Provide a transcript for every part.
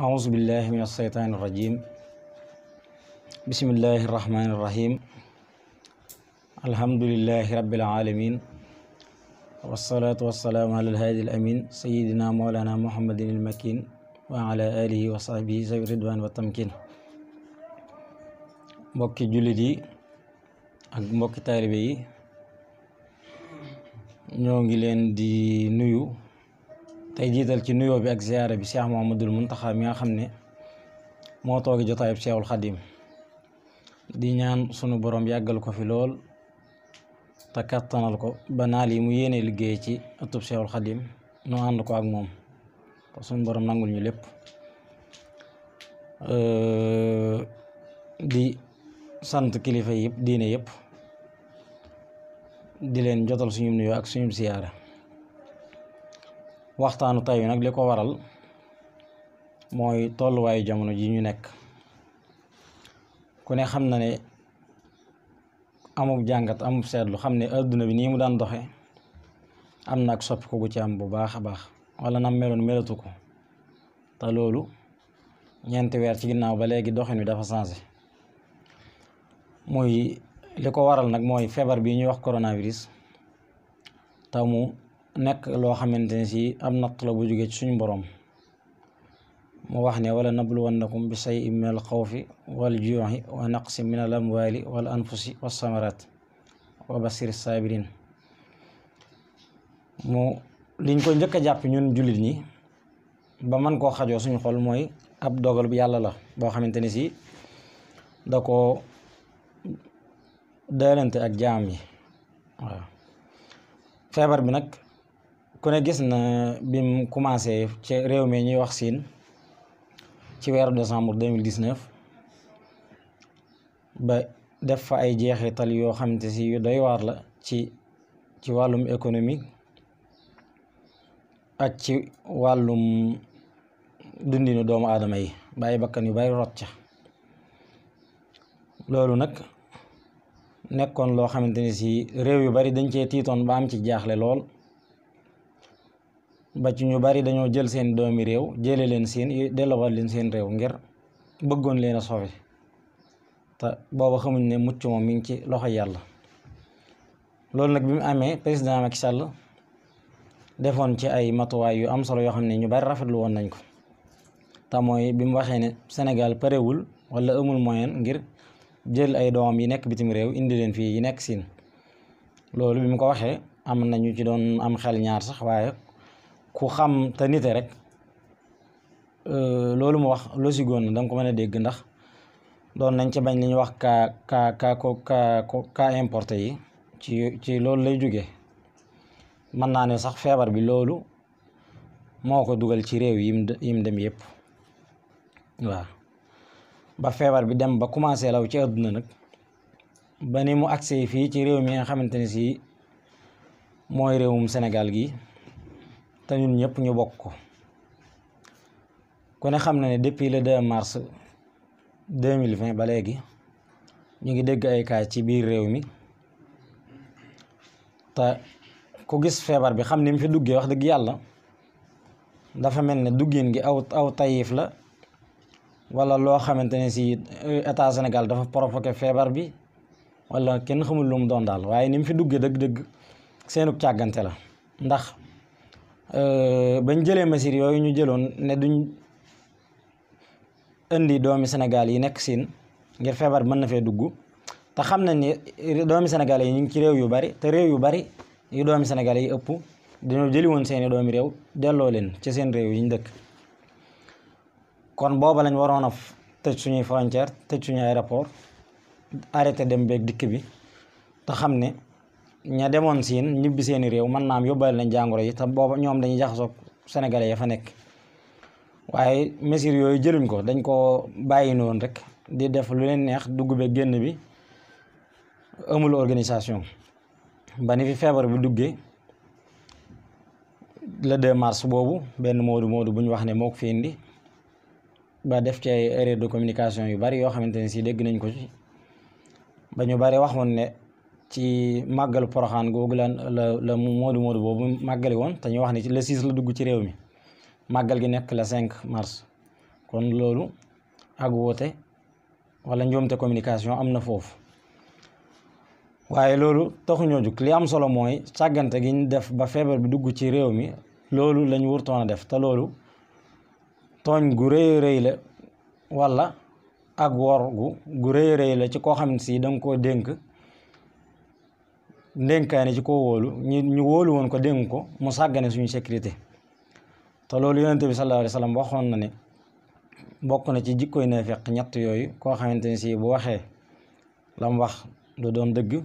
أعوذ بالله من الشيطان الرجيم بسم الله الرحمن الرحيم الحمد لله رب العالمين والصلاة والسلام على الهادي الأمين سيدنا مولانا محمد المكين وعلى آله وصحبه ذوي الرضوان والتمكين mbokki jullit yi ak mbokki taalibe yi ñoo ngi leen di nuyu tey jiital ci nuyoo bi ak ziyaara bi Cheikh Mouhamadoul Mountakha mi nga xam ne moo toogi jotaayub Cheikhul Khadim di ñaan sunu borom yàggal ko fi lool te kattanal ko ba naal yi mu yéene liggéey ci ëttub Cheikhul Khadim nu ànd ko ak moom te sunu borom nangul ñu lépp di sant kilifa yëpp diine yëpp di leen jotal suñu nuyoo ak suñu ziyaara waxtaanu tay wi nag li ko waral mooy tolluwaayu jamono ji ñu nekk ku ne xam na ne amub jàngat amub seetlu xam ne adduna bi nii mu daan doxe am na ak soppi ko gu ci am bu baax a baax wala nam meloon melatu ko te loolu ñeenti weer ci ginnaaw ba léegi doxin wi dafa changé muy li ko waral nag mooy feebar bi ñuy wax coronavirus te mu nekk loo xamante ne si am natt la bu jógee ci suñu borom mu wax ne wala nabluwannakum bi shay'in min al xawfi wal juu'i wa naqsin min al amwali wal anfusi was samarat wa basir sabirin mu liñ ko njëkk a jàpp ñun jullit ñi ba man koo xajoo suñu xol mooy ab dogal bi yàlla la boo xamante ne si da ko daalante ak jaam yi waaw feebar bi nag ku ne gis na bim commencé ci réew mi ñuy wax Siin ci weeru décembre 2019 ba def fa ay jeexital yoo xamante si yu doy waar la ci wàllum économie ak ci wàllum dundinu doomu aadama yi bàyyi bakkan yu bari rot ca loolu nag nekkoon loo xamante ni si réew yu bari dañ cee tiitoon ba am ci jaaxle lool ba ci ñu bari dañoo jël seen doomi réew jële leen seen delloowaat leen seen réew ngir bëggoon leen a sauver te booba xamuñ ne mucc moom mi ngi ci loxo yàlla loolu nag bi mu amee président Macky Sall defoon ci ay matuwaay yu am solo yoo xam ne ñu bari rafetlu woon nañ ko te mooy bi mu waxee ne Sénégal parewul wala amul moyen ngir jël ay doomam yi nekk bitim réew indi leen fii yi nekk Siin loolu bi mu ko waxee am nañu ci doon am xel ñaar sax waaye ku xam te nite rek loolu mu wax loo si góon na danga ko mën a dégg ndax doon nañ ci bañ li ñuy wax cas importé yi ci loolu lay jóge mën naa ne sax feebar bi loolu moo ko dugal ci réew yim dem yëpp waaw ba feebar bi dem ba commencé law ci àdduna nag ba ni mu agsee fii ci réew mi nga xamante ne si mooy réewum Sénégal gi te ñun ñëpp ñu bokk ko ku ne xam na ne depuis le 2 mars 2020 ba léegi ñu ngi dégg ay cas ci biir réew mi te ku gis feebar bi xam ni mu fi duggee wax dëgg yàlla dafa mel ne duggin gi aw tayif la wala loo xamante ne si état Sénégal dafa provoqué feebar bi wala kenn xamul lu mu doon daal waaye ni mu fi duggee dëgg-dëgg seenu càggante la ndax bañ jëlee mesures yooyu ñu jëloon ne duñ indi doomi Sénégal yi nekk Siin ngir feebar mën na fee dugg te xam nañ ne doomi Sénégal yi ñu ngi ci réew yu bari te réew yu bari yu doomi Sénégal yi ëpp dañoo jëli woon seeni doomi réew delloo leen ci seen réew yi ñu dëkk kon booba lañ waroon a tëj suñuy frontière tëj suñuy aéroport arrêté dem beeg dikk bi te xam ne ña demoon Siin ñibbi seeni réew mën naa am yóbbaale nañ jàngoro yi te booba ñoom dañuy jaxasoo sénégalais ya fa nekk waaye mesures yooyu jëluñ ko dañ ko bàyyi noonu rek di def lu leen neex dugg be génn bi amul organisation ba ni fi feebar bi duggee le 2 mars boobu benn moodu bu ñu wax ne moo ko fi indi ba def ci ay erreur de communication yu bari yoo xamante ne si dégg nañ ko ci ba ñu bari waxoon ne ci màggalu Poroxaan googu la moodu boobu màggali woon te ñu wax ne le 6 la dugg ci réew mi màggal gi nekk le 5 mars kon loolu ak woote wala njuumte communication am na foofu. waaye loolu taxuñoo jug li am solo mooy sàggante gi ñu def ba feebar bi dugg ci réew mi loolu lañu wurtoon a def te loolu tooñ gu rëy rëy la wala ak wor gu rëy rëy la ci koo xam ne si danga koo dénk ndénkaane ci koo wóolu ñu wóolu woon ko dénk ko mu sàggane suñu sécurité. te loolu yonente bi sallallahu alayhi wa sallam waxoon na ne bokk na ci jikkoy naafeq ñett yooyu koo xamante ne si bu waxee la mu wax du doon dëgg,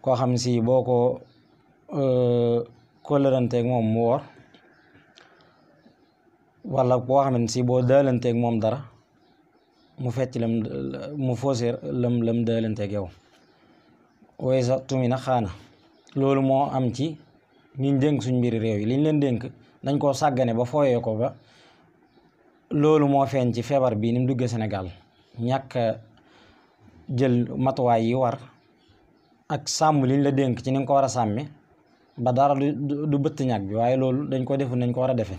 koo xam ne si boo ko kóllëranteeg moom mu wor, wala boo xam ne si boo daalanteeg moom dara mu fecc mu foosee lam daalanteeg yow. way sa tumi na xaana loolu moo am ci ñiñ dénk suñ mbiri réew yi liñ leen dénk dañ koo sàggane ba fooyee ko ba loolu moo feeñ ci feebar bii ni mu duggee Sénégal. ñàkk jël matuwaay yi war ak sàmm liñ la dénk ci ni nga ko war a sàmme ba dara du bëtt ñàkk bi, waaye loolu dañ ko deful nañ ko war a defee.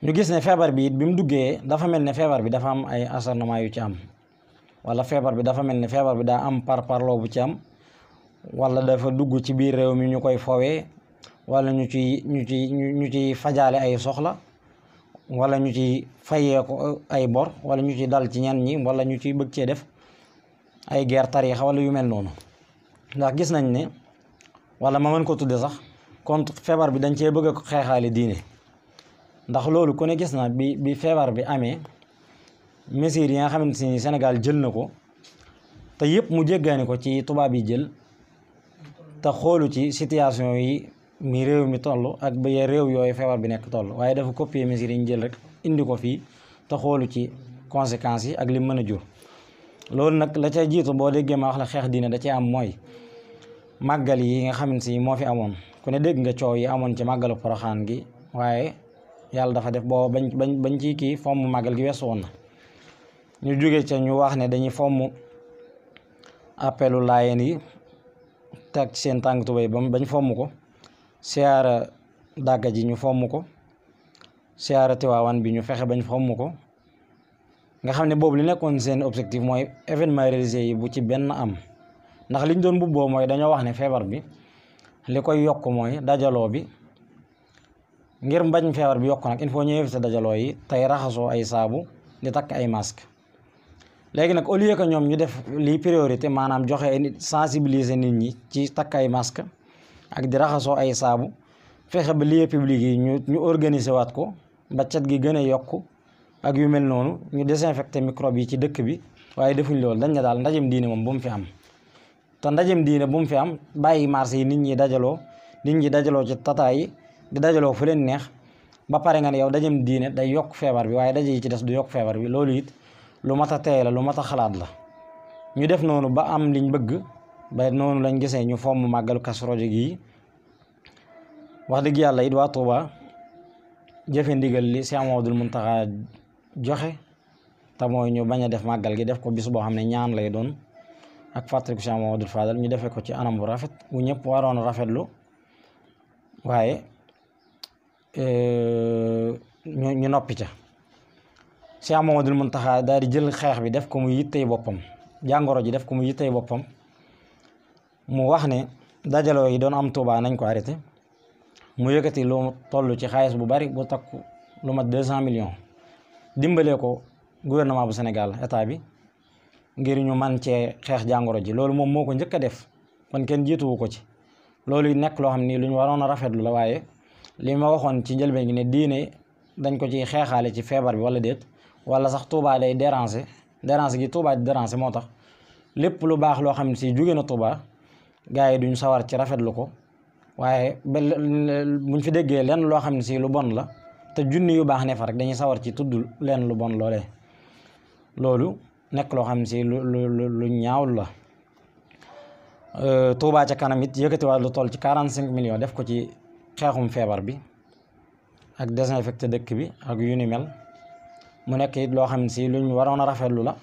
ñu gis ne feebar bi it bi mu duggee dafa mel ne feebar bi dafa am ay acharnement yu ci am, wala feebar bi dafa mel ne feebar bi daa am parparloo bu ci am, wala dafa dugg ci biir réew mi ñu koy fowee, wala ñu ci fajaale ay soxla, wala ñu ci fayee ko ay bor, wala ñu ci dal ci ñenn ñi, wala ñu ci bëgg cee def ay guerre tariixa wala yu mel noonu. ndax gis nañ ne wala ma mën ko tudde sax contre feebar bi dañ cee bëgg a xeexaale diine. ndax loolu ku ne gis na bi feebar bi amee mesures yi nga xamante ni Sénégal jël na ko te yëpp mu jéggaani ko ci tubaab yi jël te xoolu ci situation yi mi réew mi toll ak ba réew yooyu feebar bi nekk toll, waaye dafa copier mesures yi ñu jël rek indi ko fii te xoolu ci conséquences yi ak li mën a jur. loolu nag la ca jiitu boo déggee ma wax la xeex diine da cee am mooy màggal yi nga xamante ni moo fi amoon ku ne dégg nga coow yi amoon ci màggalu Poroxaan gi, waaye yàlla dafa def boo bañ ci kii fomm màggal gi weesu woon na. ñu jóge ca ñu wax ne dañuy fomm appelu laayeen yi teg seen tànk tubéy bañ fomm ko, siyaara dàgga ji ñu fomm ko, siyaara Tiwaawan bi ñu fexe bañ fomm ko. nga xam ne boobu li nekkoon seen objectif mooy événement religieux yi bu ci benn am, ndax liñ doon bubboo mooy dañoo wax ne feebar bi li koy yokk mooy dajaloo bi. ngir mbañ feebar bi yokk nag il faut ñu éviter dajaloo yi tey raxasoo ay saabu di takk ay masque. léegi nag au lieu que ñoom ñu def lii priorité, maanaam joxe ay nit sensibiliser nit ñi ci takk ay masque ak di raxasoo ay saabu, fexe ba lieu public yi ñu organiser waat ko ba cet gi gën a yokk ak yu mel noonu, ñu désinfecter microbe yi ci dëkk bi. waaye defuñ loolu, dañ ne daal ndajem diine moom bu mu fi am. te ndajem diine bu mu fi am, bàyyi marché yi nit ñi dajaloo ci tata yi di dajaloo fu leen neex, ba pare nga ne yow ndajem diine day yokk feebar bi, waaye daje yi ci des du yokk feebar bi. loolu it lu mat a teey la, lu mat a xalaat la. ñu def noonu ba am liñ bëgg, ba noonu lañ gisee ñu fomm màggalu Kazu Rajab gi. wax dëgg yàlla it waa Tuuba jëfe ndigal li Cheikh Mouhamadoul Mountakha joxe te mooy ñu bañ a def màggal gi, def ko bis boo xam ne ñaan lay doon ak fàttaliku Cheikh Mouhamadoul Fadal. ñu defee ko ci anam bu rafet bu ñëpp waroon rafetlu, waaye ñu noppi ca. Cheikh Mouhamadoul Mountakha daal di jël xeex bi def ko mu yittey boppam, jàngoro ji def ko mu yittey boppam. mu wax ne dajaloo yi doon am Tuuba nañ ko arrêté. mu yëkkati lu toll ci xaalis bu bari bu takku lu mat 200 millions dimbalee ko gouvernement bu Sénégal, état bi, ngir ñu man cee xeex jàngoro ji. loolu moom moo ko njëkk a def, kon kenn jiituwu ko ci. loolu nekk loo xam ni lu ñu waroon a rafetlu la, waaye li ma waxoon ci njëlbeen gi ne diine dañ ko ci xeexaale ci feebar bi wala déet, wala sax Tuuba day déranger gi Tuuba di déranger moo tax lépp lu baax loo xam ne si jóge na Tuuba gars yi duñ sawar ci rafetlu ko. waaye buñ fi déggee lenn loo xam ne si lu bon la te junni yu baax ne fa rek dañuy sawar ci tudd leen lu bon loolee. loolu nekk loo xam ne si lu ñaawlu la. Touba ca kanam it yëkkatiwaat lu toll ci 45 millions def ko ci xeexum feebar bi ak désinfecté dëkk bi ak yu ni mel. mu nekk it loo xam ne si luñ waroon a rafetlu la.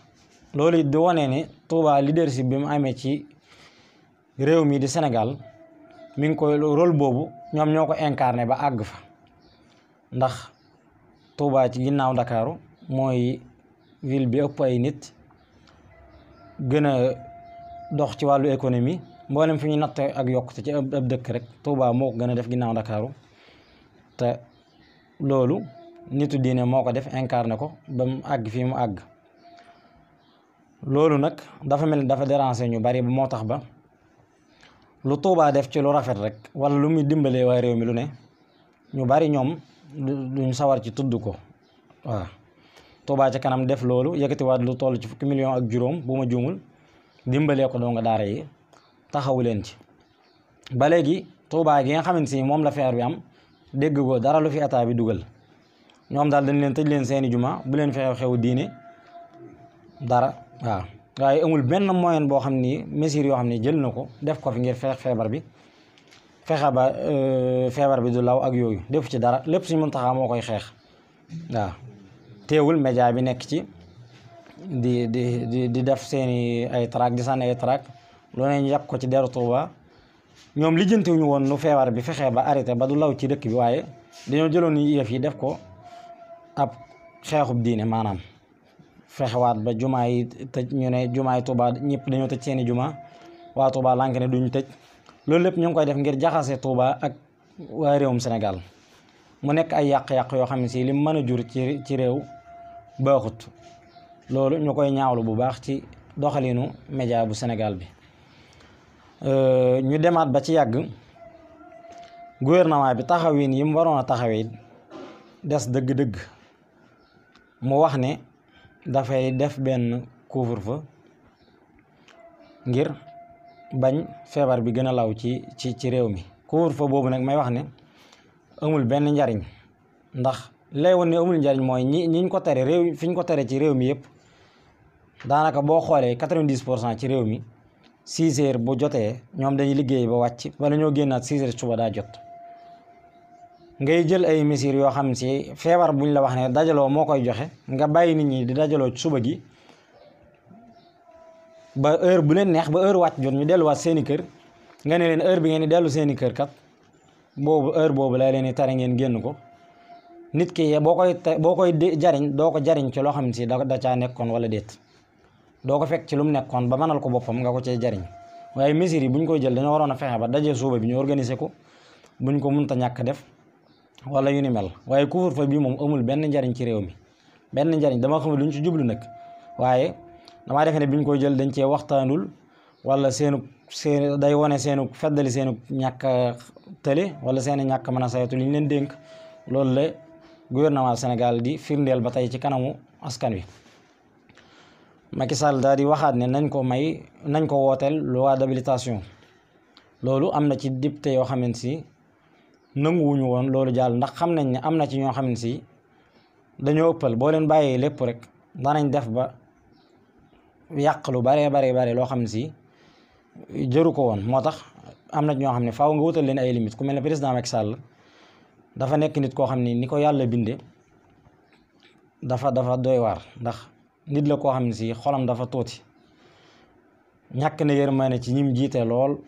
loolu it di wane ne Touba leadership bi mu amee ci réew mi di Sénégal mi ngi koy rôle boobu ñoom ñoo ko incarné ba àgg fa. ndax Touba ci ginnaaw Ndakaaru mooy ville bi ëpp ay nit gën a dox ci wàllu économie mboolem fi ñu natt ak yokkute ci ab dëkk rek Touba moo ko gën a def ginnaaw Ndakaaru te loolu nitu diine moo ko def incarné ko ba mu àgg fii mu àgg. loolu nag dafa mel ni dafa déranger ñu bari moo tax ba lu Touba def ci lu rafet rek wala lu muy dimbalee waa réew mi lu ne ñu bari ñoom duñ sawar ci tudd ko waaw. Touba ca kanam def loolu yëkkatiwaat lu toll ci 10 millions ak juróom bu ma juumul dimbalee ko donga daara yi taxawu leen ci. ba léegi Touba gi nga xamante ni moom la feer bi am dégg ko dara lu fi état bi dugal ñoom daal dañ leen tëj leen seeni juma bu leen fexe xew diine dara waaw. waaye amul benn moyen boo xam ni mesure yoo xam ne jël na ko def ko fi ngir feex feebar bi fexe ba feebar bi du law ak yooyu def ci dara lépp Sëriñ Muntaxa moo koy xeex waaw. teewul média bi nekk ci di def seeni ay tract di sànni ay tract loo ne ñu yàq ko ci deru Touba ñoom lijjantiwuñu woon nu feebar bi fexee ba arrêté ba du law ci dëkk bi waaye dañoo jëloon yëf yi def ko ab xeexub diine maanaam fexewaat ba jumaa yi tëj ñu ne jumaa yi Touba ñëpp dañoo tëj seeni jumaa waa Touba lànk ne duñu tëj loolu lépp ñu ngi koy def ngir jaxase Touba ak waa réewum Sénégal mu nekk ay yàq-yàq yoo xam ne si li mën a jur ci réew baaxut. loolu ñu koy ñaawlu bu baax ci doxalinu média bu Sénégal bi. ñu demaat ba ci yàgg gouvernement bi taxawin yi mu waroon a taxawee des dëgg-dëgg mu wax ne dafay def benn couvre-feu ngir bañ feebar bi gën a law ci réew mi. couvre-feu boobu nag may wax ne amul benn njariñ ndax lay woon ne amul njariñ mooy ñiñ ko tere réew fi ñu ko tere ci réew mi yëpp daanaka boo xoolee 90% ci réew mi 6 heures bu jotee ñoom dañuy liggéey ba wàcc wala ñoo génnaat 6 heures suba daa jot. ngay jël ay mesures yoo xam si feebar buñ la wax ne dajaloo moo koy joxe nga bàyyi nit ñi di dajaloo ci suba gi ba heure bu leen neex ba heure wàcc jot ñu delluwaat seeni kër nga ne leen heure bi ngeen di dellu seeni kër kat boobu heure boobu lay leen di tare ngeen génn ko. nit ki boo koy jariñ doo ko jariñ ci loo xam ne si da caa nekkoon wala déet doo ko fekk ci lu mu nekkoon ba mënal ko boppam nga ko cee jariñ waaye mesures yi buñ koy jël dañoo waroon a fexe ba dajee suuba bi ñu organiser ko buñ ko mënta ñàkk def wala yu ni mel. waaye couvre-feu bi moom amul benn njariñ ci réew mi benn njariñ dama xamul luñ ci jublu nag waaye damaa defe ne biñ koy jël dañ cee waxtaanul wala seen day wone seenu feddali seenu ñàkk tële wala seen ñàkk mën a saytu li ñu leen dénk. loolu la gouvernement Sénégal di firndeel ba tey ci kanamu askan wi. Macky Sall daal di waxaat ne nañ ko wooteel loi d'habilitation. loolu am na ci député yoo xam ne si nanguwuñu woon loolu jàll ndax xam nañ ne am na ci ñoo xam ne si dañoo ëppal boo leen bàyyee lépp rek danañ def ba yàq lu bare loo xam ne si jëru ko woon. moo tax am na ñoo xam ne faaw nga wutal leen ay limites ku mel ne président Macky Sall dafa nekk nit koo xam ni ko yàlla binde dafa doy waar ndax nit la koo xam ne si xolam dafa tuuti ñàkk na yërmande ci ñim jiite lool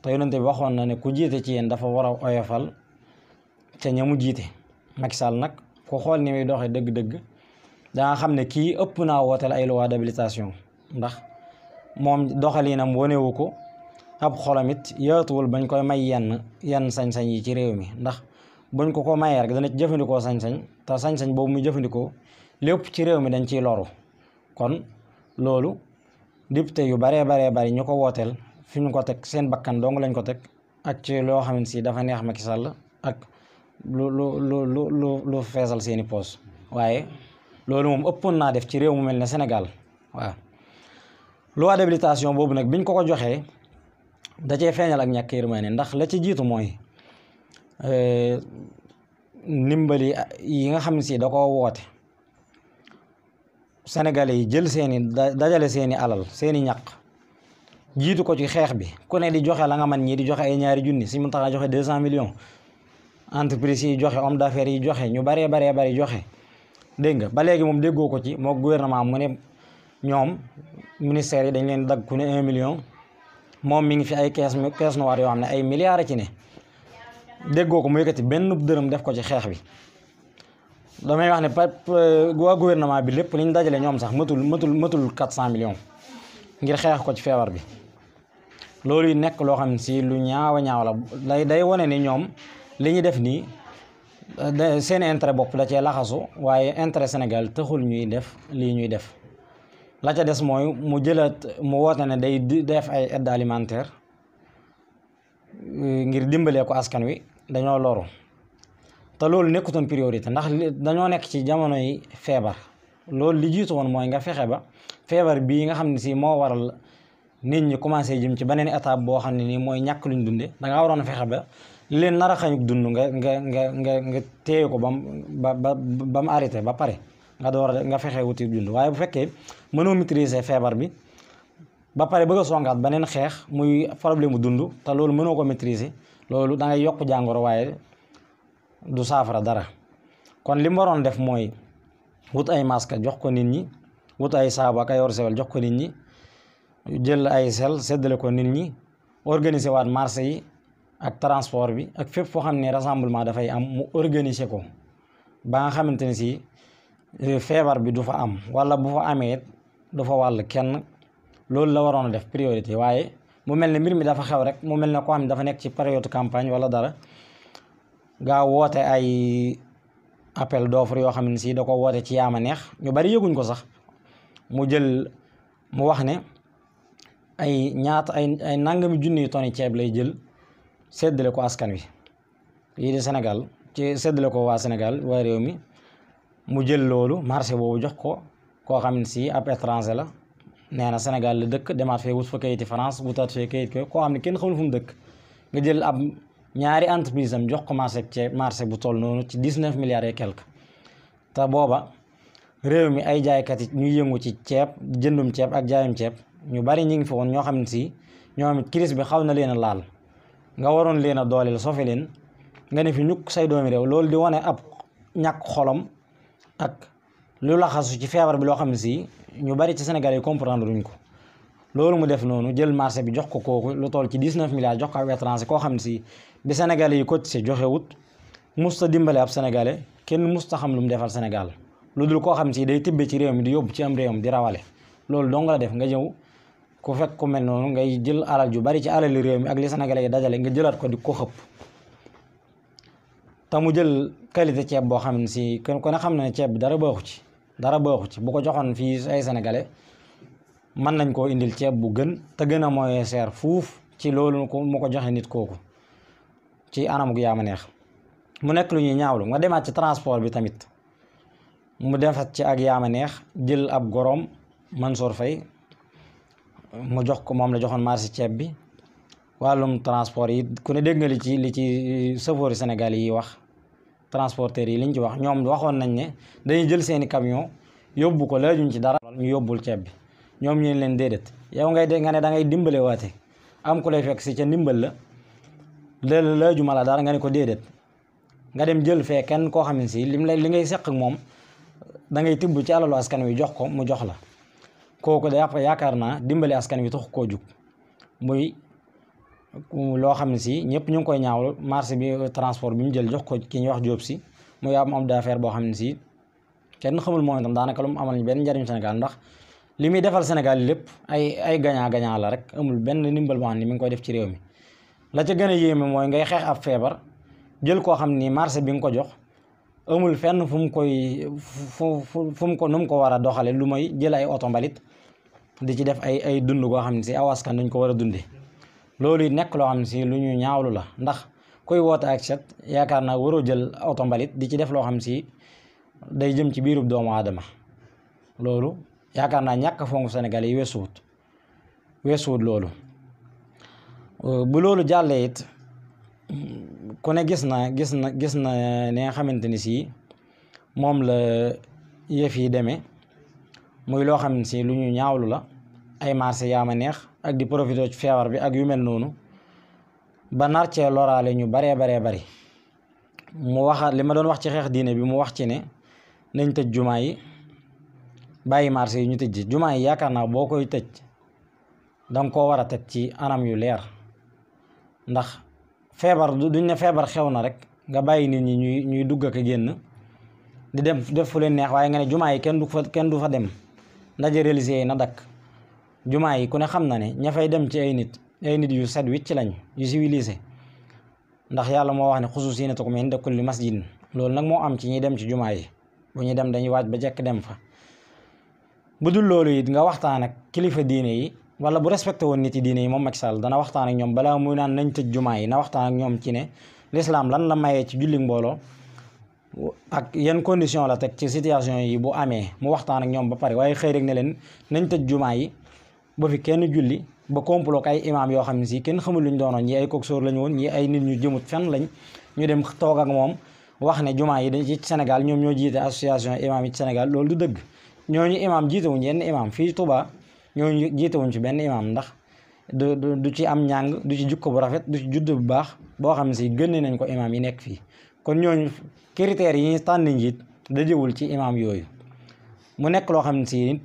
te yonente bi waxoon na ne ku jiite ci yéen dafa war a oyofal ca ñamu jiite. Macky Sall nag ku xool ni muy doxee dëgg-dëgg danga xam ne kii ëpp naa wooteel ay loi d'habilitation ndax moom doxalinam wonewu ko ab xolam it yaatuwul bañ koy may yenn sañ-sañ yi ci réew mi ndax buñ ko mayee rek dana ci jëfandikoo sañ-sañ te sañ-sañ boobu muy jëfandikoo lépp ci réew mi dañ ciy loru. kon loolu député yu bari ñu ko wooteel fi ñu ko teg seen bakkan dong lañ ko teg ak ci loo xam ne si dafa neex Macky Sall ak lu feesal seeni poos waaye loolu moom ëppoon naa def ci réew mu mel ne Sénégal waaw. loi d'habilitation boobu nag biñ ko joxee da cee feeñal ak ñàkk yërmande ndax la ci jiitu mooy ndimbali yi nga xam ne si da ko woote Sénégalais yi jël dajale seeni alal seeni ñaq jiitu ko ci xeex bi ku ne di joxe la nga man ñii di joxe ay ñaari junni si mu tax a joxe 200 millions entreprise yi joxe homme d'affaires yi joxe ñu bari joxe dégg nga ba léegi moom déggoo ko ci moo gouvernement mu ne ñoom ministères yi dañ leen dagg ku ne 1 million moom mi ngi fi ay caisse noire yoo xam ne ay milliards ci ne déggoo ko mu yëkkati benn dërëm def ko ci xeex bi. damay wax ne waa gouvernement bi lépp li ñu dajale ñoom sax matul 400 millions ngir xeex ko ci feebar bi. loolu yi nekk loo xam ne si lu ñaaw a ñaaw la day wane ni ñoom li ñu def nii seen intérêt bopp da cee laxasu waaye intérêt Sénégal taxul ñuy def lii ñuy def. la ca des mooy mu woote ne day def ay aide alimentaire ngir dimbalee ko askan wi dañoo loru te loolu nekkutoon priorité ndax dañoo nekk ci jamono yi feebar. loolu li jiitu woon mooy nga fexe ba feebar bii nga xam ne si moo waral nit ñi commencé jëm ci beneen étape boo xam ne nii mooy ñàkk luñ dunde da ngaa waroon a fexe ba li leen nar a xañuk dund nga téye ko ba mu arrêté ba pare nga door nga fexe wuti dund. waaye bu fekkee mënoo maîtriser feebar bi ba pare bëgg a songaat beneen xeex muy problème mu dund te loolu mënoo ko maîtriser loolu da ngay yokk jàngoro waaye du saafara dara. kon li mu waroon def mooy wut ay masque jox ko nit ñi, wut ay saabu ak ay eau de Javel jox ko nit ñi, jël ay sel séddale ko nit ñi, organiser waat marché yi ak transport bi ak fépp foo xam ne rassemblement dafay am mu organiser ko ba nga xamante ne si feebar bi du fa am wala bu fa amee du fa wàll kenn. loolu la waroon a def priorité waaye mu mel ne mbir mi dafa xew rek mu mel ne koo xam ne dafa nekk ci période campagne wala dara gaa woote ay appel d'offre yoo xam ne si da ko woote ci yaama neex ñu bari yëguñ ko sax mu wax ne ay nangami junni tonni ceeb lay jël séddale ko askan wi yii di Sénégal ci séddale ko waa Sénégal waa réew mi mu jël loolu marché boobu jox ko koo xam ne si ab étranger la nee na Sénégal la dëkk demaat fee wut fa kayiti France wutaat fee kayit ko koo xam ne kenn xamul fu mu dëkk nga jël ab ñaari entreprise am jox ko marché bu toll noonu ci 19 milliards et quelque te booba réew mi ay jaaykat yi ñuy yëngu ci ceeb jëndum ceeb ak jaayum ceeb ñu bari ñu ngi fi woon ñoo xam ne si ñoom it crise bi xaw na leen a laal nga waroon leen a dooleel sofe leen nga ne fi ñukk say doomi réew loolu di wane ab ñàkk xolom ak lu laxasu ci feebar bi loo xam ne si ñu bari ci Sénégal yi comprendre ruñ ko. loolu mu def noonu jël marché bi jox ko kooku lu toll ci 19 milliards jox ko ak étranger koo xam ne si bi Sénégalais yi cotisé joxe wut musta dimbale ab Sénégalais kenn musta xam lu mu defal Sénégal lu dul koo xam ne si day tibbe ci réew mi di yóbbu ci am réewam di rawale. loolu dong la def nga ñëw ku fekk ku mel noonu ngay jël alal ju bari ci alali réew mi ak li Sénégalais yi dajale nga jëlaat ko di ko xëpp te mu jël qualité ceeb boo xam ne si ku ne xam na ne ceeb bi dara baaxu ci bu ko joxoon fii ay Sénégalais mën nañ koo indil ceeb bu gën te gën a moyen cher fuuf ci loolu mu ko joxe nit kooku ci anamuk yaama neex. mu nekk lu ñuy ñaawlu nga demaat ci transport bi tamit mu defat ci ak yaama neex jël ab gorom Mansour Faye mu jox ko moom la joxoon marché ceeb bi. wàllum transport yi ku ne dégg nga li ci chauffeur Sénégal yi wax transporteurs yi liñ ci wax ñoom waxoon nañ ne dañuy jël seeni camion yóbbu ko laajuñ ci dara ñu yóbbul ceeb bi ñoom ñu leen déedéet yow nga ne da ngay dimbale waate am ku lay fekk si ca ndimbal la laajuma la dara nga ne ko déedéet nga dem jël fee kenn koo xam ne si li ngay seq ak moom da ngay tibb ci alalu askan wi jox ko mu jox la kooku da yaakaar naa dimbale askan wi tax koo jug muy loo xam ne si ñëpp ñu ngi koy ñaawlu marché bi transport bi mu jël jox ko ki ñuy wax Diop si muy am homme d'affaires boo xam ne si kenn xamul moom itam daanaka lu mu amal benn njariñ Sénégal ndax li muy defal Sénégal lépp ay gagnant la rek amul benn ndimbal boo xam ne mi ngi koy def ci réew mi. la ca gën a yéeme mooy ngay xeex ab feebar jël koo xam ni marché bi nga ko jox amul fenn fu mu ko nu mu ko war a doxale lu may jël ay oto mbalit di ci def ay dund goo xam ne si aw askan dañ ko war a dundee. loolu it nekk loo xam ne si lu ñu ñaawlu la ndax koy woote ak set yaakaar naa waroo jël oto mbalit di ci def loo xam ne si day jëm ci biirub doomu aadama loolu yaakaar naa ñàkk fonk Sénégal yi weesuwut loolu. bu loolu jàllee it ku ne gis na ne nga xamante ni si moom la yëf yi demee muy loo xam ne si lu ñu ñaawlu la ay marché yaama neex ak di profité ci feebar bi ak yu mel noonu ba nar cee loraale ñu baree bari mu waxaat li ma doon wax ci xeex diine bi mu wax ci ne nañ tëj jumaa yi bàyyi marché yi ñu tëj jumaa yi yaakaar naa boo koy tëj danga koo war a teg ci anam yu leer ndax feebar duñ ne feebar xew na rek nga bàyyi nit ñi ñuy dugg ak génn di dem def fu leen neex waaye nga ne jumaa yi kenn du fa dem ndaje religieux yi na dakk. jumaa yi ku ne xam na ne ña fay dem ci ay nit yu set wicc lañ yu civilisé ndax yàlla moo wax ne xusu zinatakum inda kulli masjidin. loolu nag moo am ci ñuy dem ci jumaa yi bu ñuy dem dañuy waaj ba jekk dem fa. bu dul loolu it nga waxtaan ak kilifa diine yi wala bu respecté woon nit yi diine yi moom Macky Sall dana waxtaan ak ñoom balaa muy naan nañ tëj jumaa yi na waxtaan ak ñoom ci ne l'islam lan la mayee ci julli mbooloo ak yan condition la teg ci situation yi bu amee mu waxtaan ak ñoom ba pare waaye xëy rek ne leen nañ tëj jumaa yi ba fi kenn julli ba complot ay imam yoo xam ne si kenn xamul luñ doonoon ñi ay coxeur lañu woon ñi ay nit ñu jëmut fenn lañ ñu dem toog ak moom wax ne jumaa yi dañ ci Sénégal ñoom ñoo jiite association imam yi ci Sénégal loolu du dëgg. ñooñu imam jiitewuñ yenn imam fii Touba ñooñu jiitewuñ ci benn imam ndax du ci am ñàng du ci jukko bu rafet du ci judd bu baax boo xam ne si gënne nañ ko imam yi nekk fii. kon ñooñu critères yi ñu tànn njiit dajewul ci imam yooyu mu nekk loo xam ne si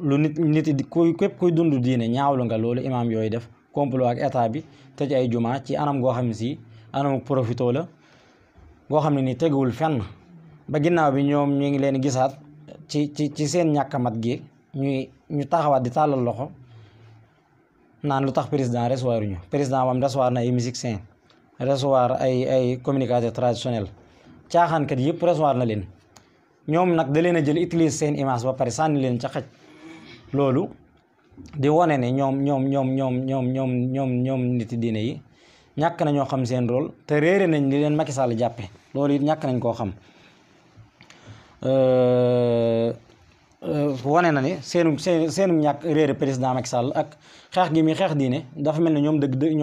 lu nit képp kuy dund diine ñaawlu nga loolu imam yooyu def complot ak état bi tëj ay juma ci anam goo xam ne si anam profito la goo xam ne ni teguwul fenn ba ginnaaw bi ñoom ñu ngi leen gisaat ci seen ñàkkamat gi ñu taxawaat di tàllal loxo naan lu tax président recevoir ñu président moom recevoir na ay musiciens recevoir ay communicateurs traditionnels caaxaankat yëpp recevoir na leen ñoom nag da leen a jël utilise seen image ba pare sànni leen ca xaj loolu di wone ne ñoom nit diine yi ñàkk na ñoo xam seen rôle te réere nañ li leen Macky Sall jàppe loolu it ñàkk nañ koo xam wane na ne seenu ñàkk réere président Macky Sall ak xeex gi mi xeex diine dafa mel ne ñoom dëgg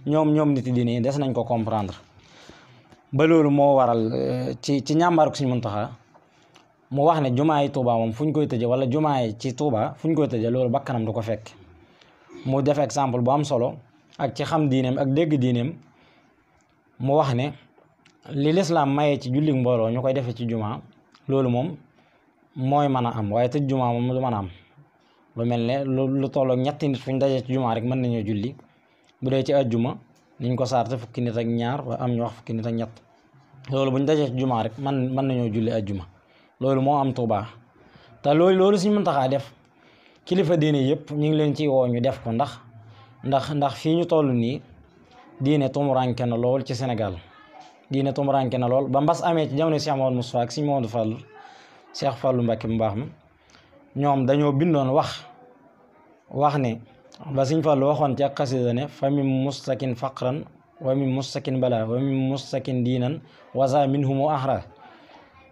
ñoom nit diine yi des nañ ko comprendre ba loolu moo waral ci ñàmbaaruk Sëriñ Muntaxa mu wax ne jumaa yi Touba moom fu ñu koy tëje wala jumaa yi ci Touba fu ñu koy tëje loolu bakkanam du ko fekk mu def exemple bu am solo ak ci xam diineem ak dégg diineem mu wax ne li lislaam mayee ci julli mbooloo ñu koy defee ci jumaa loolu moom mooy mën a am waaye tëj jumaa moom du mën a am lu mel ne lu tollook ñetti nit fu ñu dajee ci jumaa rek mën nañoo julli bu dee ci ajjuma niñ ko saarte fukki nit ak ñaar wa am ñu wax fukki nit ak ñett loolu bu ñu dajee ci jumaa rek mën nañoo julli ajjuma loolu moo am Tuubaa te loolu Sëriñ Muntaxaa def kilifa diine yëpp ñu ngi leen ci woo ñu def ko ndax fii ñu toll nii diine tumuranke na lool ci Sénégal diine tumuranke na lool ba mbas amee ci jamono Cheikh Mamadou Moustapha ak Sëriñ Mamadou Fall Cheikh Fallou Mbacké mu baax ma ñoom dañoo bindoon wax ne ba Sëriñ Fallu waxoon ci ak xasida ne fa min mustakin faqran wa min mustakin bala wa min mustakin diinan wasa minhumu ahra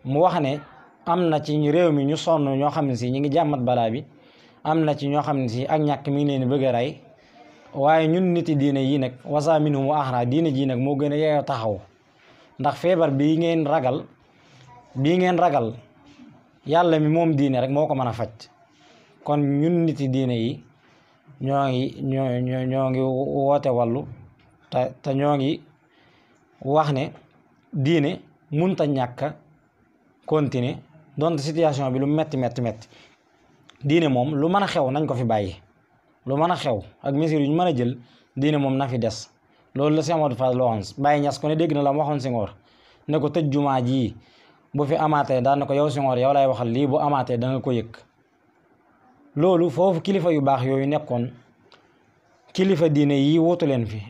mu wax ne am na ci réew mi ñu sonn ñoo xam ne si ñi ngi jàmmat balaa bi am na ci ñoo xam ne si ak ñàkk mi ngi leen bëgg a rey waaye ñun niti diine yi nag wasa minhumu ahra diine ji nag moo gën a yeeyoo taxaw ndax feebar bii ngeen ragal yàlla mi moom diine rek moo ko mën a faj kon ñun niti diine yi ñoo ngi woote wàllu te ñoo ngi wax ne diine munta ñàkk continuer donte situation bi lu metti diine moom lu mën a xew nañ ko fi bàyyi lu mën a xew ak mesures yu ñu mën a jël diine moom na fi des loolu la Cheikh Amadou Fall la waxoon Baye Niass ko ne dégg na la mu waxoon Senghor ne ko tëj jumaa ji bu fi amaatee daan na ko yow Senghor yow lay waxal lii bu amaatee da nga ko yëg loolu foofu kilifa yu baax yooyu nekkoon kilifa diine yi wuutu leen fi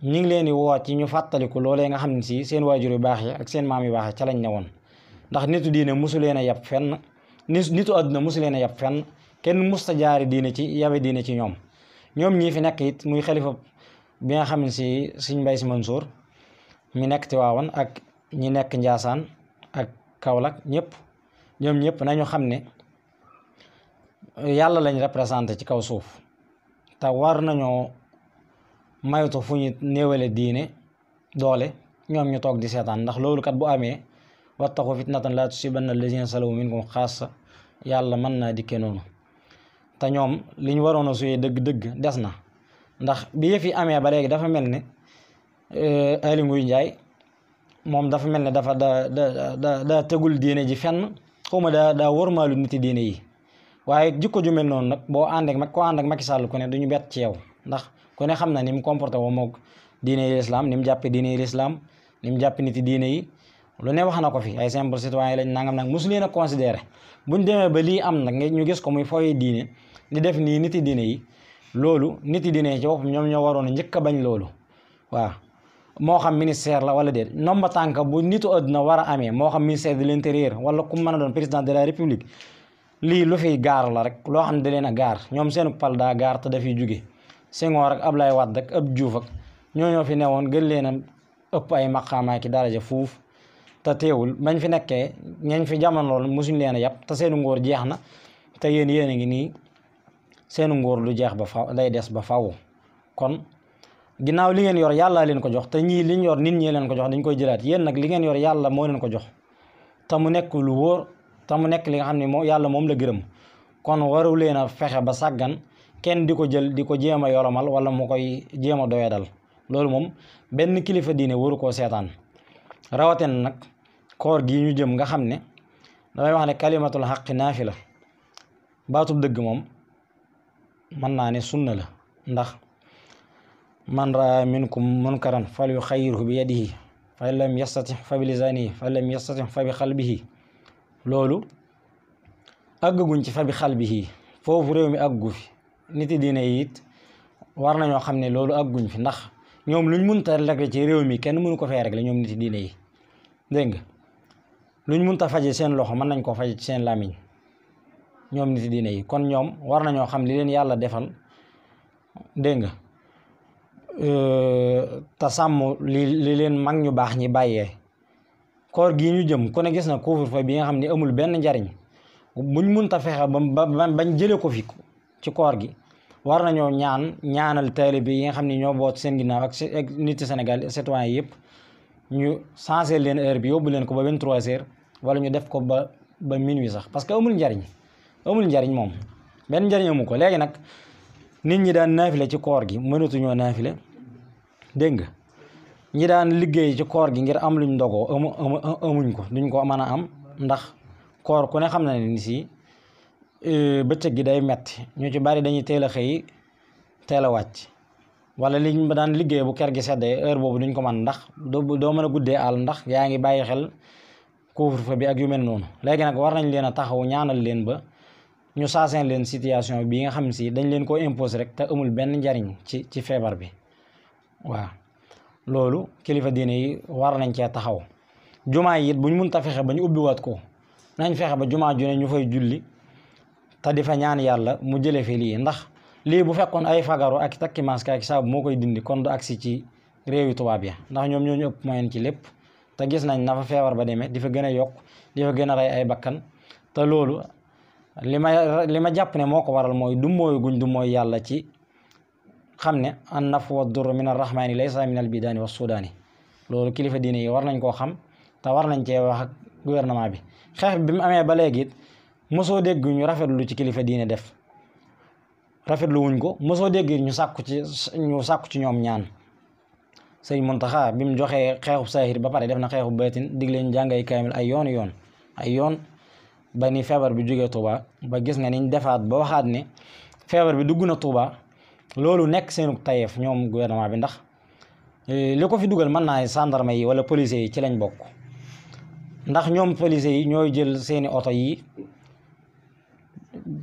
ñu ngi leen di woo ci ñu fàttaliku loolee nga xam ne si seen waajur yu baax yi ak seen maam yu baax yi ca lañ ne woon ndax nitu diine musu leen a yab fenn nitu àdduna musu leen a yab fenn kenn musta jaari diine ci yabe diine ci ñoom ñii fi nekk it muy xalifa bi nga xam ne si Sëriñ Mbay Si Mansour mi nekk Tiwaawan ak ñi nekk Njaasaan ak Kaolack ñoom ñëpp nañu xam ne yàlla lañ représenté ci kaw suuf te war nañoo maytu fu ñu néewale diine doole ñoom ñu toog di seetaan ndax loolu kat bu amee wattaqu fitnatan laa tusiibanna allaziina zalamu minkum xaassa yàlla mën naa dikkee noonu te ñoom liñ waroon a suyee dëgg-dëgg des na ndax bi yëf yi amee ba léegi dafa mel ne Aly Ngouille Ndiaye moom dafa mel ne dafa daa tegul diine ji fenn xawma daa wormaalu niti diine yi waaye jikko ju mel noonu nag boo ànd ak Macky Sall ku ne duñu bett ci yow ndax ku ne xam na ni mu comporté woo moog diine yi lislaam ni mu jàppe diine yi lislaam ni mu jàppe niti diine yi lu ne wax na ko fi ay simple citoyen lañ nangam nag mosu leen a considéré buñ demee ba lii am nag ñu gis ko muy fooyee diine di def nii niti diine yi loolu niti diine yi ci boppam ñoom ñoo waroon a njëkk a bañ loolu waaw moo xam ministère la wala déet nomba tànk bu nitu àdduna war a amee moo xam ministère de l'intérieur wala ku mën a doon président de la république lii lu fiy gaar la rek loo xam ne da leen a gaar ñoom seenu pal daa gaar te dafiy jóge Senghor ak Ablaye Wade ak Abdou Diouf ak ñoo fi newoon gën leen a ëpp ay maqaamaay ki daraja fuuf te teewul bañ fi nekkee ñañ fi jamono lool mosuñ leen a yàpp te seenu ngóor jeex na te yéen a ngi nii seenu ngóor lu jeex ba faw day des ba faw kon ginnaaw li ngeen yor yàlla leen ko jox te ñii liñ yor nit ñi leen ko jox dañ koy jëlaat yéen nag li ngeen yor yàlla moo leen ko jox te mu nekk lu wóor te mu nekk li nga xam ne moom yàlla moom la gërëm kon waru leen a fexe ba sàggan kenn di ko jël di ko jéem a yolomal wala mu koy jéem a doyadal loolu moom benn kilifa diine waru koo seetaan rawatina nag koor gi ñu jëm nga xam ne damay wax ne kalimatul xaqi naafila baatub dëgg moom mën naa ne sunna la ndax man raa minkum munkaran fal yuxayyirhu bi yadihi fa in lam yastati fa bi lisaanihi fa in lam yastati fa bi xalbihi loolu àggaguñ ci fa bi xalbihi foofu réew mi àggu fi niti diine yi it war nañoo xam ne loolu àgguñ fi ndax ñoom luñ mënta régler ci réew mi kenn mënu ko fee régler ñoom niti diine yi dégg nga luñ mënta faje seen loxo mën nañ koo faje ci seen làmmiñ ñoom niti diine yi kon ñoom war nañoo xam li leen yàlla defal dégg nga te sàmm li leen mag ñu baax ñi bàyyee koor gii ñu jëm ku ne gis na couvre-feu bi nga xam ne amul benn njariñ buñ mënta fexe ba bañ jële ko fi ci koor gi war nañoo ñaanal taalibe yi nga xam ne ñoo boot seen ginnaaw ak nit Sénégal citoyen yëpp ñu changé leen heure bi yóbbu leen ko ba 23h wala ñu def ko ba minuit sax parce que amul njariñ moom benn njariñ amu ko léegi nag nit ñi daan naafile ci koor gi mënatuñoo naafile dégg nga ñi daan liggéey ci koor gi ngir am luñ ndogoo amuñ ko duñ ko mën a am ndax koor ku ne xam na ne ni si bëccëg gi day metti ñu ci bari dañuy teel a xëy teel a wàcc wala liñ ba daan liggéey bu ker gi seddee heure boobu duñ ko mën ndax doo mën a guddee àll ndax yaa ngi bàyyi xel couvre-feu bi ak yu mel noonu léegi nag war nañ leen a taxaw ñaanal leen ba ñu saaseen leen situation bi nga xam si dañ leen ko imposer rek te amul benn njariñ ci feebar bi waaw loolu kilifa diine yi war nañ cee taxaw jumaa yi it buñ mun ta fexe ba ñu ubbiwaat ko nañ fexe ba jumaa ju ne ñu fay julli te di fa ñaan yàlla mu jëlee fi lii ndax lii bu fekkoon ay fagaru ak takki masque ak saabu moo koy dindi kon du agsi ci réewi tubaab ya ndax ñoom ñoo ñu ëpp moyen ci lépp te gis nañ na fa feebar ba demee di fa gën a yokk di fa gën a rey ay bakkan te loolu li ma jàpp ne moo ko waral mooy du mooy guñ du mooy yàlla ci xam ne an naf wa dur min arrahmani laysa min al bidaani wa sudaani loolu kilifa diine yi war nañ koo xam te war nañ cee wax ak gouvernement bi xeex bi mu amee ba léegi it mosoo dégg ñu rafetlu ci kilifa diine def rafetlu wuñ ko mosoo dégg ñu sàkku ci ñoom ñaan sëñ Muntaxa bi mu joxee xeexub saahir ba pare def na xeexub baatin dig leen jàngay kaamil ay yoon ba ni feebar bi jógee Touba ba gis nga niñ defaat ba waxaat ne feebar bi dugg na Touba loolu nekk seenu tayeef ñoom gouvernement bi ndax li ko fi dugal mën naa gendarme yi wala policiers yi ci lañ bokk ndax ñoom policiers yi ñooy jël seeni oto yi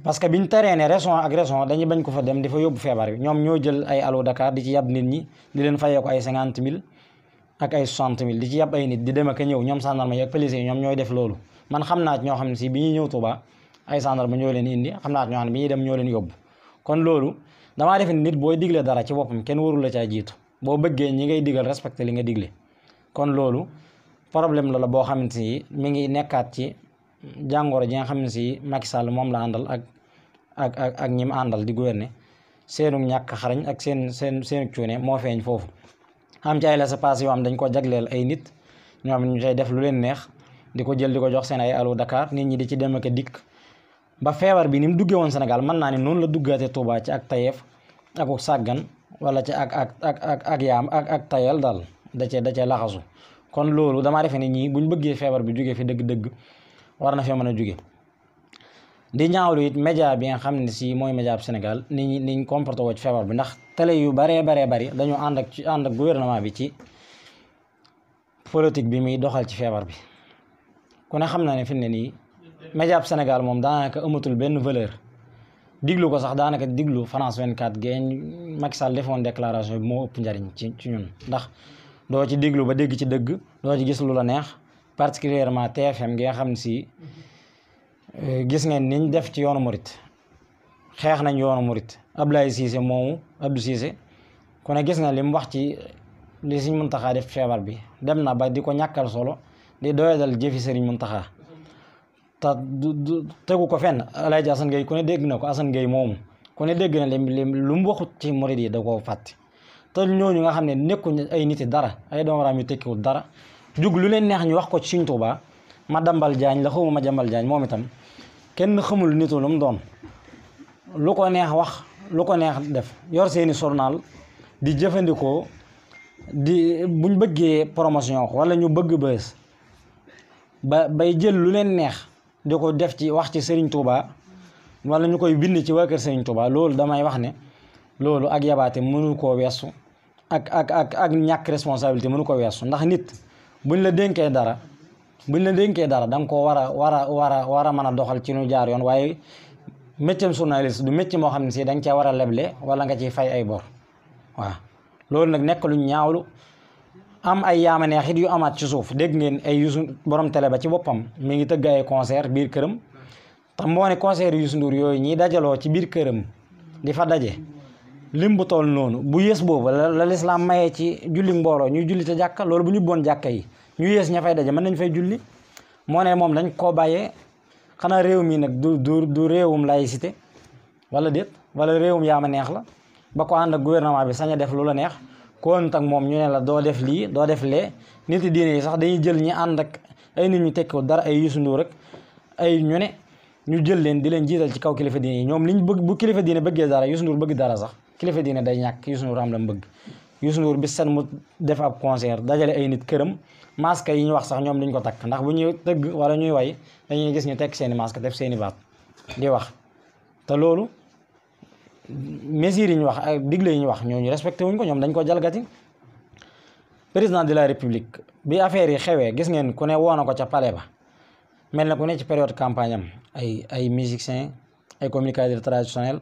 parce que biñ teree ne région ak région dañuy bañ ko fa dem di fa yóbbu feebar bi ñoom ñoo jël ay Allo Dakar di ci yab nit ñi di leen fayee ko ay 50 000 ak ay 60 000 di ci yab ay nit di dem ak a ñëw ñoom gendarme yi ak policiers yi ñoom ñooy def loolu man xam naa ñoo xam ne si bi ñuy ñëw Touba ay gendarme ñoo leen indi xam naa ñoo xam ne bi ñuy dem ñoo leen yóbbu kon loolu damaa defe nit booy digle dara ci boppam kenn warul la caa jiitu boo bëggee ñi ngay digal respecté li nga digle kon loolu problème la boo xamante ni mi ngi nekkaat ci jàngoro ji nga xam ne si Macky Sall moom la àndal ak ñi mu àndal di gouverner seenu ñàkk xarañ ak seenu cuune moo feeñ foofu am ci ay laissez-passer yoo am dañ ko jagleel ay nit ñoo xam ne ñu cay def lu leen neex di ko jël di ko jox seen ay Allo Dakar nit ñi di ci dem ak a dikk ba feebar bi ni mu duggee woon Sénégal mën naa ne noonu la duggaate Touba ci ak tayeef ak sàggan wala ci ak yaam ak tayal daal da cee laxasu kon loolu damaa defe ne ñii buñ bëggee feebar bi jógee fi dëgg-dëgg war na fee mën a jóge di ñaawlu it média bi nga xam ne si mooy média bu Sénégal niñ comporté woo ci feebar bi ndax télé yu bari dañoo ànd ak gouvernement bi ci politique bi muy doxal ci feebar bi ku ne xam na ne fi ne nii média bu Sénégal moom daanaka amatul benn valeur diglu ko sax daanaka diglu France 24 géej Macky Sall defoon déclaration bi moo ëpp njariñ ci ñun ndax doo ci diglu ba dégg ci dëgg doo ci gis lu la neex particulièrement TFM gi nga xam ne si gis ngeen niñ def ci yoonu murit xeex nañ yoonu murit Abdoulaye Cissé moomu Abdou Cissé ku ne gis nga li mu wax ci li Sëriñ Muntaxa def feebar bi dem na ba di ko ñàkkal solo di doyadal jëfi Sëriñ Muntaxa te tegu ko fenn Alaaji Assane Gueye ku ne dégg na ko Assane Gueye moomu ku ne dégg na lu mu waxut ci murit yi da koo fàtte te ñooñu nga xam ne nekkuñ ay niti dara ay doomaraam yu tekkiwul dara jug lu leen neex ñu wax ko ci Sëriñ Tuubaa ma dambal jaañ la xawma ma jambal jaañ moom itam kenn xamul nitu lu mu doon lu ko neex wax lu ko neex def yor seeni journal di jëfandikoo di buñ bëggee promotion wala ñu bëgg bës bay jël lu leen neex di ko def ci wax ci Serigne Touba wala ñu koy bind ci waa kër Serigne Touba loolu damay wax ne loolu ak yabaate mënu koo weesu ak ñàkk responsabilité mënu ko weesu ndax nit buñ la dénkee dara da nga koo war a mën a doxal ci nu jaar yoon waaye métier journaliste du métier moo xam ne si da nga cee war a leble wala nga ciy fay ay bor waaw loolu nag nekk lu ñaawlu am ay yaama neex it yu amaat ci suuf dégg ngeen ay Youssou borom télé ba ci boppam mi ngi tëgg ay concert biir këram te moo ne concert Youssou Ndour yooyu ñiy dajaloo ci biir këram di fa daje lim bu toll noonu bu yées boobu la lislaam mayee ci julli mbooloo ñuy julli te jàkka loolu bu ñu bon jàkka yi ñu yées ña fay daje mën nañ fay julli moo ne moom dañ koo bàyyee xanaa réew mi nag du réewum laïcité wala déet wala réewum yaama neex la ba ko ànd ak gouvernement bi sañ a def lu la neex kon tak moom ñu ne la doo def lii doo def lee nit yi diine yi sax dañuy jël ñi ànd ak ay nit ñu tekkiwu dara ay Youssou Ndour rek ay ñu ne ñu jël leen di leen jiital ci kaw kilifa diine yi ñoom liñ bëgg bu kilifa diine bëggee dara Youssou Ndour bëgg dara sax kilifa diine day ñàkk Youssou Ndour am la mu bëgg Youssou Ndour bi sen mu def ab concert dajale ay nit këram masque yi ñu wax sax ñoom duñ ko takk ndax bu ñuy tëgg wala ñuy way dañuy gis ñu tekk seeni masque def seeni baat di wax te loolu mesures yi ñu wax ak digle yi ñu wax ñooñu respecté wuñ ko ñoom dañ ko jalgati président de la république bi affaire yi xewee gis ngeen ku ne woo na ko ca palais ba mel na ku ne ci période campagne am ay musiciens ay communicateurs traditionnels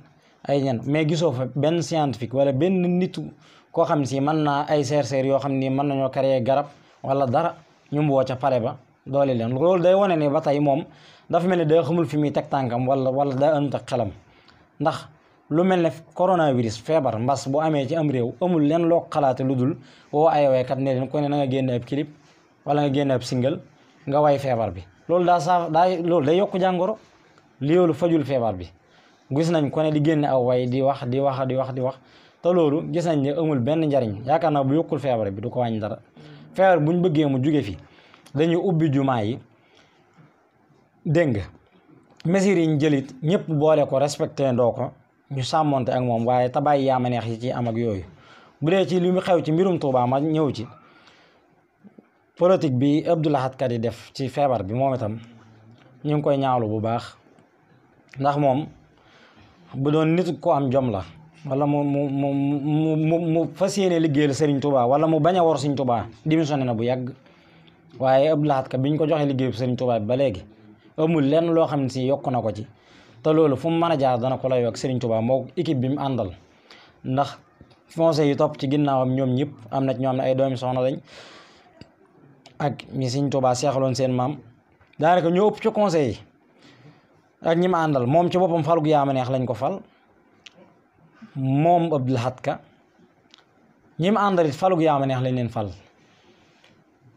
ay ñen mais gisoo fa benn scientifique wala benn nitu koo xam si mën naa ay chercheurs yoo xam ni mën nañoo créer garab wala dara ñu woo ca palais ba doole leen loolu day wane ni ba tey moom dafa mel ni day xamul fi muy teg tànkam wala day ënt ak xelam ndax lu mel ne coronavirus feebar mbas bu amee ci am réew amul leen loo xalaate lu dul woo ay waykat ne leen ko ne na nga génne ab clip wala nga génne ab single nga way feebar bi loolu loolu day yokk jàngoro li yoolu fajul feebar bi gis nañ ko ne di génne aw way di wax te loolu gis nañ ne amul benn njariñ yaakaar naa bu yokkul feebar bi du ko wàññi dara feebar buñ bëggee mu jóge fi dañuy ubbi jumaa yi dégg nga mesures yi ñu jëlit ñëpp boole ko respecté ndoo ko ñu sàmmonte ak moom waaye tabaay yaama neex yi ci am ak yooyu bu dee ci li mu xew ci mbirum Tuubaa ma ñëw ci politique bi Abdou Lahad Ka di def ci feebar bi moom itam ñu ngi koy ñaawlu bu baax ndax moom bu doon nit ko am jom la wala mu fas yéene liggéeyal Serigne Touba wala mu bañ a wor Serigne Touba démissionné na bu yàgg waaye Abdou Lahad Ka biñ ko joxee liggéeyu Serigne Touba bi ba léegi amul lenn loo xam ne si yokk na ko ci te loolu fu mu mën a jaar dana ko layoo ak Serigne Touba moo équipe bi mu àndal ndax conseil yi topp ci ginnaawam ñoom ñëpp am na ci ñoo xam ne ay doomi soxna lañ ak ñi Serigne Touba seexaloon seen maam daanaka ñoo ëpp ci conseil yi ak ñi ma àndal moom ci boppam falug yaama neex lañ ko fal moom Abdou Lahad Ka ñi ma àndal it falug yaama neex lañ leen fal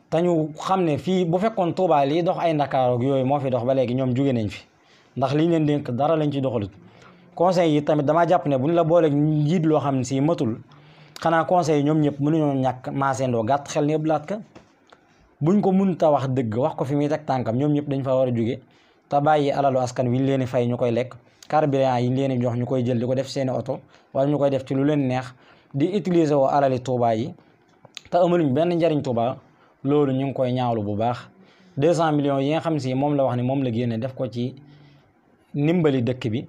te ñu xam ne fii bu fekkoon Touba lii dox ay Ndakaaru yooyu moo fi dox ba léegi ñoom jóge nañ fi ndax liñ leen dénk dara lañ ci doxalut conseil yi tamit damaa jàpp ne bu ñu la booleeg njiit loo xam ne si matul xanaa conseil yi ñoom ñëpp mënuñoo ñàkk maaseendoo gàtt xel ni Abdou Lahad Ka buñ ko mënta wax dëgg wax ko fi muy teg tànkam ñoom ñëpp dañ fa war a jóge te bàyyi alalu askan wi ñu leen di fay ñu koy lekk carburant yi ñu leen di jox ñu koy jël di ko def seeni oto wala ñu koy def ci lu leen neex di utiliser woo alali Touba yi te amaluñ benn njariñ Touba loolu ñu ngi koy ñaawlu bu baax 200 millions yi nga xam si moom la wax ni moom la génne def ko ci ndimbali dëkk bi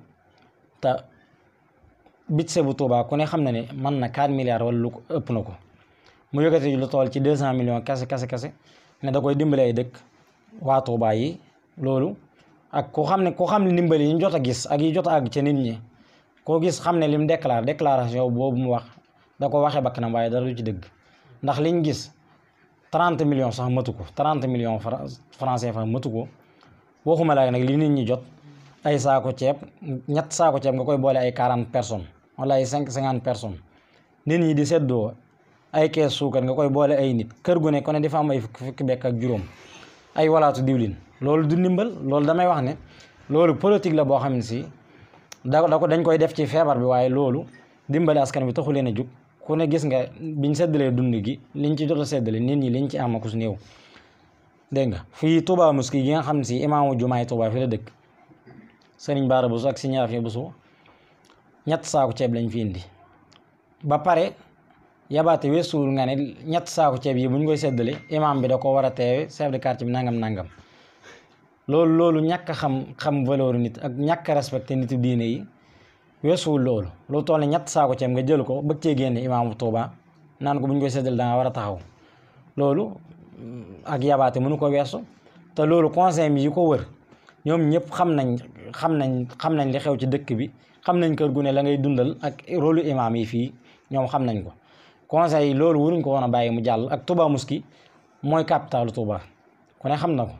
te budget bu Touba ku ne xam na ne mën na 4 milliards wala lu ko ëpp na ko mu yëkkati lu toll ci 200 millions kese ne da koy dimbale ay dëkk waa Touba yi loolu ak ku xam ne ndimbali yi ñu jot a gis ak yi jot a àgg ca nit ñi koo gis xam ne lim déclaration boobu mu wax da ko waxee bakkanam waaye dara du ci dëgg ndax liñ gis 30 millions sax matu ko 30 millions francs CFA matu ko waxuma laa nag li nit ñi jot ay saako ceeb ñett saako ceeb nga koy boole ay 40 personnes wala ay 50 personnes nit ñi di seddoo ay kees suukar nga koy boole ay nit kër gu ne ko ne di fa am ay fukki bekk ak juróom ay walaatu diwlin loolu du ndimbal loolu damay wax ne loolu politique la boo xam ne si dañ koy def ci feebar bi waaye loolu dimbali askan bi taxu leen a jóg ku ne gis nga biñ seddalee dund gi liñ ci jot a seddale nit ñi liñ ci am akus néew dégg nga fii Touba Mosquée gi nga xam ne si imaamu jumaay Touba fi la dëkk Sëriñ Baara Bousso ak Sëriñ Afia Bousso ñett saako ceeb lañ fi indi ba pare yabaate weesuwul nga ne ñett saako ceeb yi bu ñu koy seddale imaam bi da ko war a teewe chef de quartier bi nangam loolu ñàkk xam valeur nit ak ñàkk respecté nitu diine yi weesuwul loolu toll ne ñett saako ceeb nga jël ko bëgg cee génne imaamu Touba naan ko bu ñu koy seddale da nga war a taxaw loolu ak yabaate mënu ko weesu te loolu conseil yi ko wër ñoom ñëpp xam nañ li xew ci dëkk bi xam nañ kër gu ne la ngay dundal ak rôle imaam yi fii ñoom xam nañ ko conseil yi loolu waruñ ko woon a bàyyi mu jàll ak Touba Mosquée mooy capitalu Touba ku ne xam na ko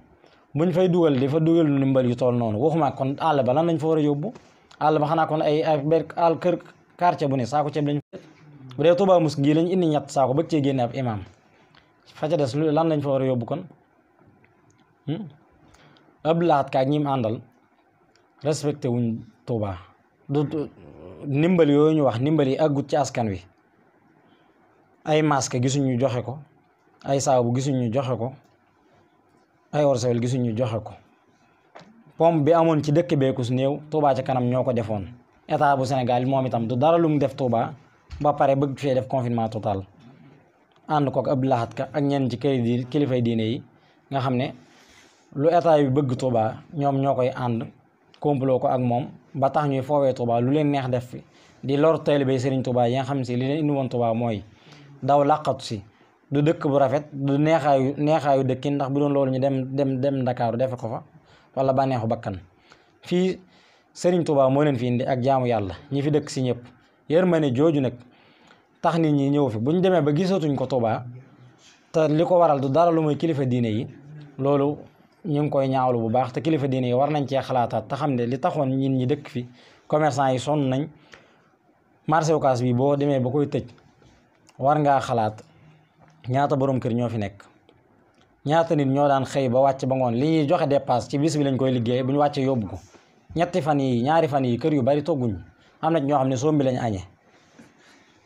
buñ fay dugal dafa dugal ndimbal yu toll noonu waxuma kon àll ba lan lañ fa war a yóbbu àll ba xanaa kon ay kër quartier bu ne saako ceeb lañ bu dee Touba Mosquée gii lañ indi ñett saako bëgg cee génne ab imaam fa ca des lan lañ fa war a yóbbu kon ab laat kaak ñi mu àndal respecté wuñ Touba du ndimbal yooyu ñu wax ndimbal yi àggut ci askan wi ay masque gisuñu joxe ko ay saabu gisuñu joxe ko ay orsewel gisuñu joxe ko pompe bi amoon ci dëkk beeku su néew Touba ca kanam ñoo ko defoon état bu Sénégal moom itam du dara lu mu def Touba ba pare bëgg fee def confinement total ànd ko ak ab laat ka ak ñenn ci kilifay diine yi nga xam ne lu état bi bëgg Touba ñoom ñoo koy ànd complot ko ak moom ba tax ñuy foowee Touba lu leen neex def fi di lor taalibe Serigne Touba yi nga xam si li leen indi woon Touba mooy daw làqatu si du dëkk bu rafet du neexaayu dëkkin ndax bu doon loolu ñu dem Ndakaaru defe ko fa wala bànneexu bakkan fii Serigne Touba moo leen fi indi ak jaamu yàlla ñi fi dëkk si ñëpp yërmande jooju nag tax nit ñi ñëw fi buñ demee ba gisatuñ ko Touba te li ko waral du dara lu muy kilifa diine yi loolu ñu ngi koy ñaawlu bu baax te kilifa diine yi war nañ cee xalaataat te xam ne li taxoon nit ñi dëkk fi commerçant yi sonn nañ marché Ocass bi boo demee ba koy tëj war ngaa xalaat ñaata borom kër ñoo fi nekk ñaata nit ñoo daan xëy ba wàcc ba ngoon li ñuy joxe dépasse ci bis bi lañ koy liggéey bu ñu wàccee yóbbu ko ñaari fan yi kër yu bari togguñ am na ñoo xam ne sombi lañ añee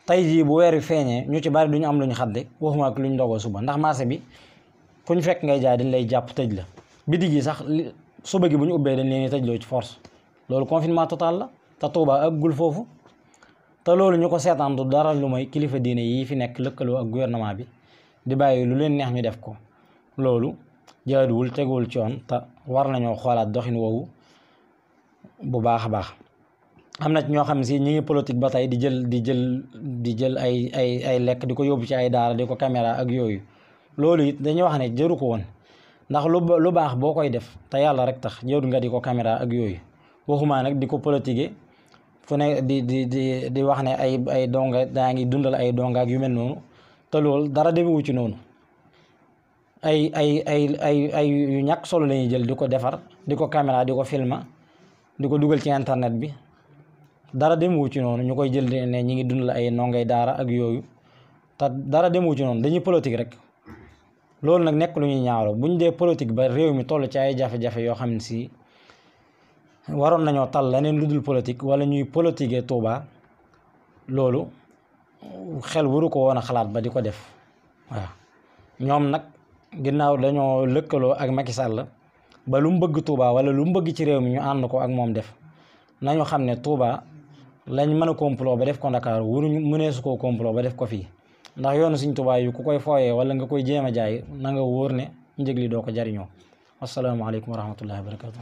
tey jii bu weer wi feeñee ñu ci bari duñu am luñ xadde waxuma ak luñ ndogoo suba ndax marché bi kuñ fekk ngay jaay dañ lay jàpp tëj la bitig yi sax suba gi bu ñu ubbee dañ leen di tëjloo ci force loolu confinement total la te Touba ëggul foofu te loolu ñu ko seetaan du dara lu mooy kilifa diine yi fi nekk lëkkaloo ak gouvernement bi di bàyyi lu leen neex ñu def ko loolu jaaduwul teguwul ci yoon te war nañoo xoolaat doxin woowu bu baax a baax am na ñoo xam si ñi ngi politique ba tey di jël ay lekk di ko yóbbu ci ay daara di ko caméra ak yooyu loolu it dañuy wax ne jëru ko woon ndax lu baax boo koy def te yàlla rek tax jëru nga di ko caméra ak yooyu waxumaa nag di ko politique fu ne di wax ne ay donga daa ngi dundal ay donga ak yu mel noonu te loolu dara demewu ci noonu ay yu ñàkk solo la ñuy jël di ko defar di ko caméra di ko filma di ko dugal ci internet bi dara demewu ci noonu ñu koy jël ne ñi ngi dundal ay ndongay daara ak yooyu te dara demewu ci noonu dañuy politique rek loolu nag nekk lu ñuy ñaawlo buñ dee politique ba réew mi toll ci ay jafe-jafe yoo xam ne si waroon nañoo tal leneen lu dul politique wala ñuy politiquer Touba loolu xel waru ko woon a xalaat ba di ko def waaw ñoom nag ginnaaw dañoo lëkkaloo ak Macky Sall ba lu mu bëgg Touba wala lu mu bëgg ci réew mi ñu ànd ko ak moom def nañu xam ne Touba lañ mën a complot ba def ko Ndakaaru waruñu mënee su koo complot ba def ko fii ndax yoonu Sëriñ Touba yu ku koy fooyee wala nga koy jéem a jaay na nga wóor ne njëg li doo ko jariñoo asalaamaaleykum wa rahmatullahi wa barakatuh